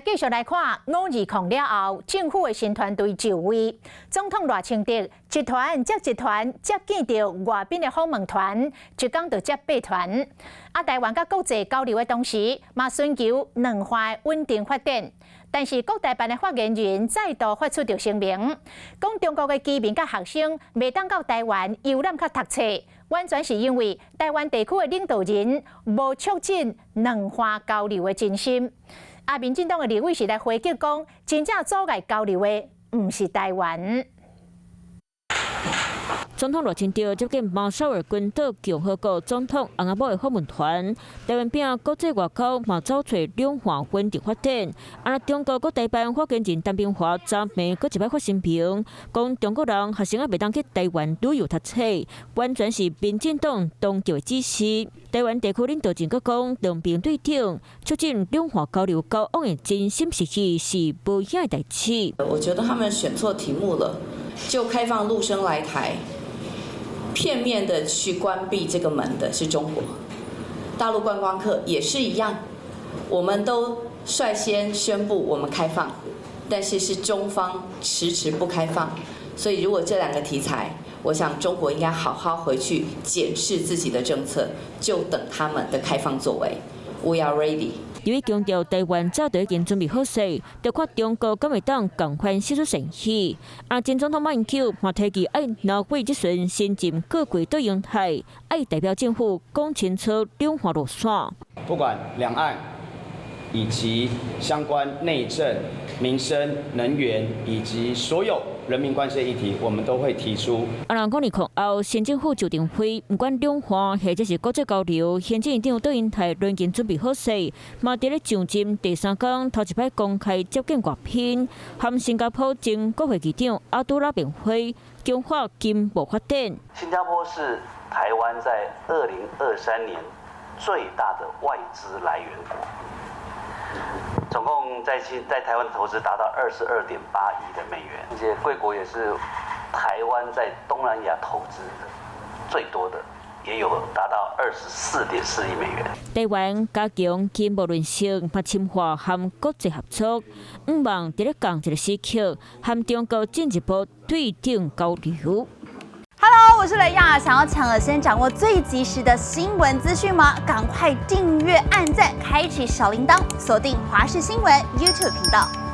繼續來看520了後，政府的新團隊就位，總統賴清德一團接一團接見著外賓的訪問團，一工就接八團。啊，台灣佮國際交流的同時，嘛尋求兩岸穩定發展。但是國台辦的發言人再度發出著聲明，講中國的居民佮學生袂當到台灣遊覽佮讀冊，完全是因為台灣地區的領導人無促進兩岸交流的真心。啊，民進黨的立委是來回擊講，真正阻礙交流的毋是台灣。總統賴清德接見馬紹爾群島共和國總統翁仔某的訪問團，台灣拚國際外交嘛走揣兩岸穩定發展。啊，中國國台辦發言人陳斌華昨暝閣一擺發聲明，講中國人學生仔袂當去台灣旅遊讀冊，完全是民進黨當局的指示。台灣地區領導人閣講，兩邊對等，促進兩岸交流交往的真心實意是無影的代誌。我覺得他們選錯題目了，就開放陸生來台。片面的去關閉這個門的是中國，大陸觀光客也是一樣，我們都率先宣布我們開放，但是是中方遲遲不開放，所以如果這兩個題材，我想中國應該好好回去檢視自己的政策，就等他們的開放作為。We are ready。由於強調台灣早就已經準備好勢，就看中國敢會當仝款釋出善意。啊，前總統馬英九嘛提議愛拿會這陣新任閣揆卓榮泰，愛代表政府講清楚兩岸路線。不管兩岸以及相關內政、民生、能源以及所有人民關心議題，我們都會提出。啊，人講二控後，新政府就定會，毋管兩岸或者是國際交流，行政院長卓榮泰攏已經準備好勢，嘛佇咧上任第三工，頭一擺公開接見外賓，和新加坡前國會議長阿都拉面會，強化經貿發展。新加坡是台灣在2023年最大的外資來源國。總共在台灣的投資達到22.8億的美元，而且貴國也是台灣在東南亞投資最多的，也有達到24.4億美元。台灣加強經貿韌性，嘛深化和國際合作，向望佇咧仝一个時刻，和中國進一步對等交流。 Hello，我是雷亞，想要搶先掌握最及時的新聞資訊嗎？趕快訂閱、按讚、開啟小鈴鐺，鎖定華視新聞 YouTube 頻道。